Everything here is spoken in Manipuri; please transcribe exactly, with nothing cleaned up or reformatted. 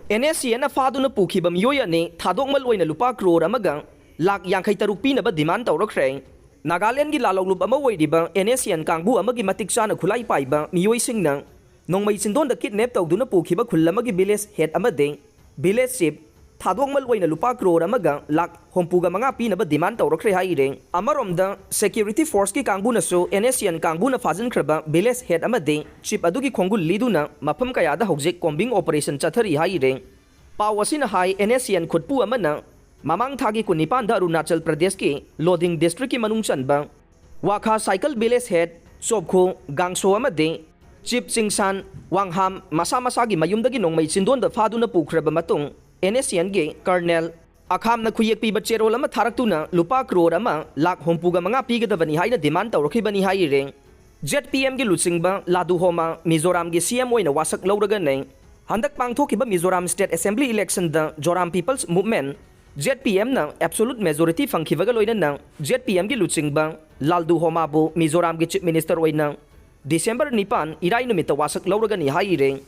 ꯑꯦꯟ ꯑꯦꯁ ꯁꯤ ꯑꯦꯟꯅ ꯐꯥꯗꯨꯅ ꯄꯨꯈꯤꯕ ꯃꯤꯑꯣꯏ ꯑꯅꯤ ꯊꯥꯗꯣꯛꯃꯜ ꯑꯣꯏꯅ ꯂꯨꯄꯥ ꯀ꯭ꯔꯣꯔ ꯑꯃꯒ ꯂꯥꯛ ꯌꯥꯡꯈꯩ ꯇꯔꯨꯛ ꯄꯤꯅꯕ ꯗꯤꯃꯥꯟ ꯇꯧꯔꯛꯈ꯭ꯔꯦ꯫ ꯅꯥꯒꯥꯂꯦꯟꯒꯤ ꯂꯥꯂꯧꯂꯨꯞ ꯑꯃ ꯑꯣꯏꯔꯤꯕ ꯑꯦꯟ ꯑꯦꯁ ꯁꯤ ꯑꯦꯟ ꯀꯥꯡꯕꯨ ꯑꯃꯒꯤ ꯃꯇꯤꯛ ꯆꯥꯅ ꯈꯨꯠꯂꯥꯏ ꯄꯥꯏꯕ ꯃꯤꯑꯣꯏꯁꯤꯡꯅ ꯅꯣꯡꯃꯩ ꯆꯤꯟꯗꯣꯟꯗ ꯀꯤꯗꯅꯦꯞ ꯇꯧꯗꯨꯅ ꯄꯨꯈꯤꯕ ꯈꯨꯜ ꯑꯃꯒꯤ ꯚꯤꯂꯦꯖ ꯍꯦꯗ ꯑꯃꯗꯤ ꯚꯤꯂꯦꯖ ꯆꯤꯐ ꯊꯥꯗꯣꯛꯃꯜ ꯑꯣꯏꯅ ꯂꯨꯄꯥ ꯀ꯭ꯔꯣꯔ ꯑꯃꯒ ꯂꯥꯛ ꯍꯨꯝꯐꯨꯒ ꯃꯉꯥ ꯄꯤꯅꯕ ꯗꯤꯃꯥꯟ ꯇꯧꯔꯛꯈ꯭ꯔꯦ ꯍꯥꯏꯔꯦ꯫ ꯑꯃꯔꯣꯝꯗ, security ꯐꯣꯔꯁꯀꯤ ꯀꯥꯡꯕꯨꯅꯁꯨ and S C and ꯀꯥꯡꯕꯨꯅ ꯐꯥꯖꯤꯟꯈ꯭ꯔꯕ ꯚꯤꯂꯦꯖ ꯍꯦꯗ ꯑꯃꯗꯤ ꯆꯤꯐ ꯑꯗꯨꯒꯤ ꯈꯣꯡꯒꯨꯜ ꯂꯤꯗꯨꯅ ꯃꯐꯝ ꯀꯌꯥꯗ ꯍꯧꯖꯤꯛ ꯀꯣꯝꯕꯤꯡ ꯑꯣꯄꯔꯦꯁꯟ ꯆꯠꯊꯔꯤ ꯍꯥꯏꯔꯦ꯫ ꯄꯥꯎ ꯑꯁꯤꯅ ꯍꯥꯏ, ꯑꯦꯟ ꯑꯦꯁ ꯁꯤ ꯑꯦꯟ ꯈꯨꯠꯄꯨ ꯑꯃꯅ ꯃꯃꯥꯡ ꯊꯥꯒꯤ ꯀꯨꯟꯅꯤꯄꯥꯟꯗ ꯑꯔꯨꯅꯥꯆꯜ ꯄ꯭ꯔꯗꯦꯁꯀꯤ ꯂꯣꯗꯤꯡ ꯗꯤꯁꯇ꯭ꯔꯤꯛꯀꯤ ꯃꯅꯨꯡ ꯆꯟꯕ ꯋꯥꯈꯥ ꯁꯥꯏꯀꯜ ꯚꯤꯂꯦꯖ ꯍꯦꯗ, ꯆꯣꯞꯈꯨ, ꯒꯥꯡꯁꯣ ꯑꯃꯗꯤ ꯆꯤꯞ ꯆꯤꯡꯁꯥꯟ ꯋꯥꯡꯍꯥꯝ ꯃꯁꯥ ꯃꯁꯥꯒꯤ ꯃꯌꯨꯝꯗꯒꯤ ꯅꯣꯡꯃꯩ ꯆꯤꯟꯗꯣꯟꯗ ꯐꯥꯗꯨꯅ ꯄꯨꯈ꯭ꯔꯕ ꯃꯇꯨꯡ, ꯑꯦꯟ ꯑꯦꯁ ꯁꯤ ꯑꯦꯟꯒꯤ ꯀꯔꯅꯦꯜ ꯑꯈꯥꯝꯅ ꯈꯨꯌꯦꯛ ꯄꯤꯕ ꯆꯦꯔꯣꯜ ꯑꯃ ꯊꯥꯔꯛꯇꯨꯅ ꯂꯨꯄꯥ ꯀ꯭ꯔꯣꯔ ꯑꯃ ꯂꯥꯛ ꯍꯨꯝꯐꯨꯒ ꯃꯉꯥ ꯄꯤꯒꯗꯕꯅꯤ ꯍꯥꯏꯅ ꯗꯤꯃꯥꯟ ꯇꯧꯔꯛꯈꯤꯕꯅꯤ ꯍꯥꯏꯔꯦ꯫ ꯖꯦꯗ ꯄꯤ ꯑꯦꯝꯒꯤ ꯂꯨꯆꯤꯡꯕ ꯂꯥꯗꯨ ꯍꯣꯃꯥ ꯃꯤꯖꯣꯔꯥꯝꯒꯤ ꯁꯤ ꯑꯦꯝ ꯑꯣꯏꯅ ꯋꯥꯁꯛ ꯂꯧꯔꯒꯅꯤ꯫ ꯍꯟꯗꯛ ꯄꯥꯡꯊꯣꯛꯈꯤꯕ ꯃꯤꯖꯣꯔꯥꯝ ꯁ꯭ꯇꯦꯠ ꯑꯦꯁꯦꯝꯕ꯭ꯂꯤ ꯏꯂꯦꯛꯁꯟꯗ Zoram People's Movement, Z P ꯑꯦꯝꯅ, ꯑꯦꯕꯁꯣꯂꯨꯠ ꯃꯦꯖꯣꯔꯤꯇꯤ ꯐꯪꯈꯤꯕꯒ ꯂꯣꯏꯅꯅ ꯖꯦꯗ ꯄꯤ ꯑꯦꯝꯒꯤ ꯂꯨꯆꯤꯡꯕ ꯂꯥꯜꯗꯨ ꯍꯣꯃꯥꯕꯨ ꯃꯤꯖꯣꯔꯥꯝꯒꯤ ꯆꯤꯐ ꯃꯤꯅꯤꯁꯇꯔ ꯑꯣꯏꯅ ꯗꯤꯁꯦꯝꯕꯔ ꯅꯤꯄꯥꯟ, ꯏꯔꯥꯏ ꯅꯨꯃꯤꯠꯇ ꯋꯥꯁꯛ ꯂꯧꯔꯒꯅꯤ ꯍꯥꯏꯔꯦ꯫